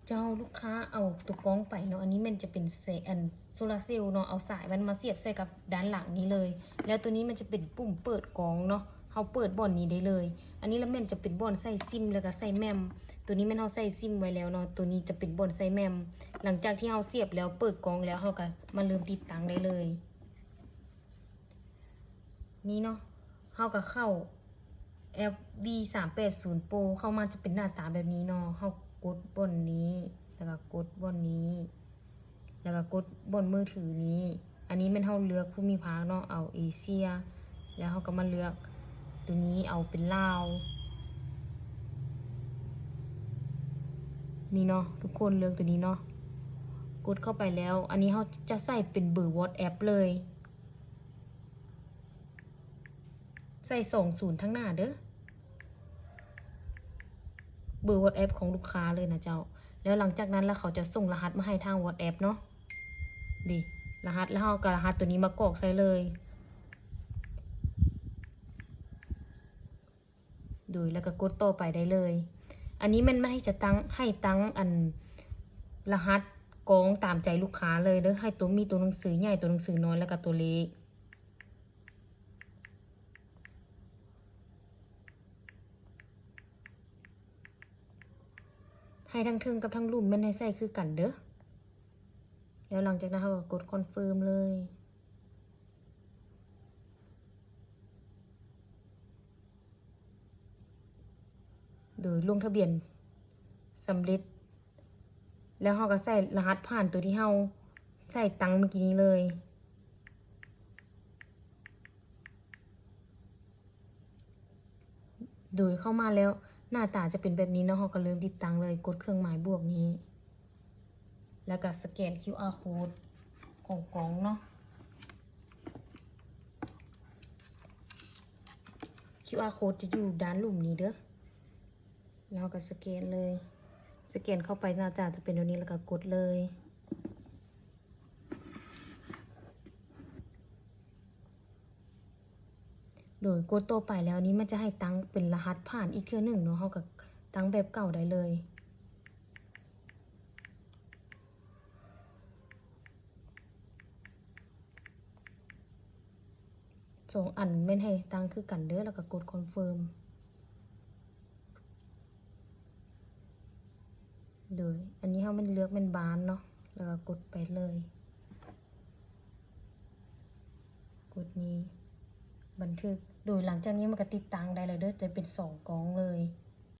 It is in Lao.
ເຈົ້າ ລູກຄ້າເອົາຕົວກອງໄປເນາະ, ອັນນີ້ແມ່ນຈະເປັນແສ ອັນ ໂຊລາເຊວເນາະ, ເອົາສາຍມັນມາສຽບໃສ່ກັບດ້ານຫຼັງນີ້ເລີຍ. ແລ້ວຕົວນີ້ມັນຈະເປັນປຸ່ມເປີດກອງເນາະ, ເຮົາເປີດບ່ອນນີ້ໄດ້ເລີຍ. ອັນນີ້ລະແມ່ນຈະເປັນບ່ອນໃສ່ຊິມ ແລ້ວກະໃສ່ແມັມ. ຕົວນີ້ແມ່ນເຮົາໃສ່ຊິມໄວ້ແລ້ວເນາະ, ຕົວນີ້ຈະເປັນບ່ອນໃສ່ແມັມ. ຫຼັງຈາກທີ່ເຮົາສຽບແລ້ວ ເປີດກອງແລ້ວ ເຮົາກະມາເລີ່ມຕິດຕັ້ງໄດ້ເລີຍ. ນີ້ເນາະ, ເຮົາກະເຂົ້າແອັບ ວີສາມແປດສູນໂປຣ ເຂົ້າມາຈະເປັນໜ້າຕາແບບນີ້ເນາະ. ເຮົາກົດບ່ອນນີ້ ແລ້ວກະກົດບ່ອນນີ້ ແລ້ວກະກົດບ່ອນມືຖືນີ້. ອັນນີ້ແມ່ນເຮົາເລືອກພູມິພາກເນາະ, ເອົາເອເຊຍ. ແລ້ວເຮົາກະມາເລືອກຕົວນີ້ ເອົາເປັນລາວ. ນີ້ເນາະ ທຸກຄົນເລືອກຕົວນີ້ເນາະ, ກົດເຂົ້າໄປແລ້ວ ອັນນີ້ເຮົາຈະໃສ່ເປັນເບີວອດແອັບເລີຍ. ໃສ່ສອງສູນທາງໜ້າເດີ້ ເບີວອດແອັບຂອງລູກຄ້າເລີຍນະເຈົ້າ. ແລ້ວຫຼັງຈາກນັ້ນລະເຂົາຈະສົ່ງລະຫັດມາໃຫ້ທາງວອດແອັບເນາະ. ນີ້ ລະຫັດ ແລ້ວເຮົາກະລະຫັດຕົວນີ້ມາກອກໃສ່ເລີຍ. ໂດຍ ແລ້ວກະກົດຕໍ່ໄປໄດ້ເລີຍ. ອັນນີ້ແມ່ນມັນໃຫ້ຈະຕັ້ງ ໃຫ້ຕັ້ງອັນ ລະຫັດກອງຕາມໃຈລູກຄ້າເລີຍເດີ້, ໃຫ້ຕົວ ມີຕົວໜັງສືໃຫຍ່ ຕົວໜັງສືນ້ອຍ ແລ້ວກະຕົວເລກ. ໃຫ້ທັງເທິງກັບທັງລຸ່ມແມ່ນໃຫ້ໃສ່ຄືກັນເດີ້. ແລ້ວຫຼັງຈາກນັ້ນເຮົາກະກົດຄອນເຟີມເລີຍ. ໂດຍ ລົງທະບຽນສຳເລັດ ແລ້ວເຮົາກະໃສ່ລະຫັດຜ່ານຕົວທີ່ເຮົາໃສ່ຕັ້ງມື້ກີ້ນີ້ເລີຍ. ໂດຍ ເຂົ້າມາແລ້ວໜ້າຕາຈະເປັນແບບນີ້ເນາະ, ເຮົາກະເລີ່ມຕິດຕັ້ງເລີຍ, ກົດເຄື່ອງໝາຍບວກນີ້ ແລ້ວກະສະແກນຄິວອາໂຄດຂອງກອງເນາະ. ຄິວອາໂຄດຈະຢູ່ດ້ານລຸ່ມນີ້ເດີ້. ແລ້ວເຮົາກະສະແກນເລີຍ, ສະແກນເຂົ້າໄປໜ້າຕາຈະເປັນແບບນີ້ ແລ້ວກະກົດເລີຍ. ໂດຍ ກົດຕໍ່ໄປແລ້ວ ນີ້ມັນຈະໃຫ້ຕັ້ງເປັນລະຫັດຜ່ານອີກເທື່ອໜຶ່ງເນາະ, ເຮົາກະຕັ້ງແບບເກົ່າໄດ້ເລີຍ. ສອງອັນແມ່ນໃຫ້ຕັ້ງຄືກັນເດີ້ ແລ້ວກະກົດຄອນເຟີມ. ໂດຍ ອັນນີ້ເຮົາແມ່ນເລືອກແມ່ນບານເນາະ, ແລ້ວກະກົດໄປເລີຍ. ກົດນີ້ ບັນທຶກ. ໂດຍ ຫຼັງຈາກນີ້ມັນກະຕິດຕັ້ງໄດ້ແລ້ວເດີ້, ຈະເປັນສອງກອງເລີຍ.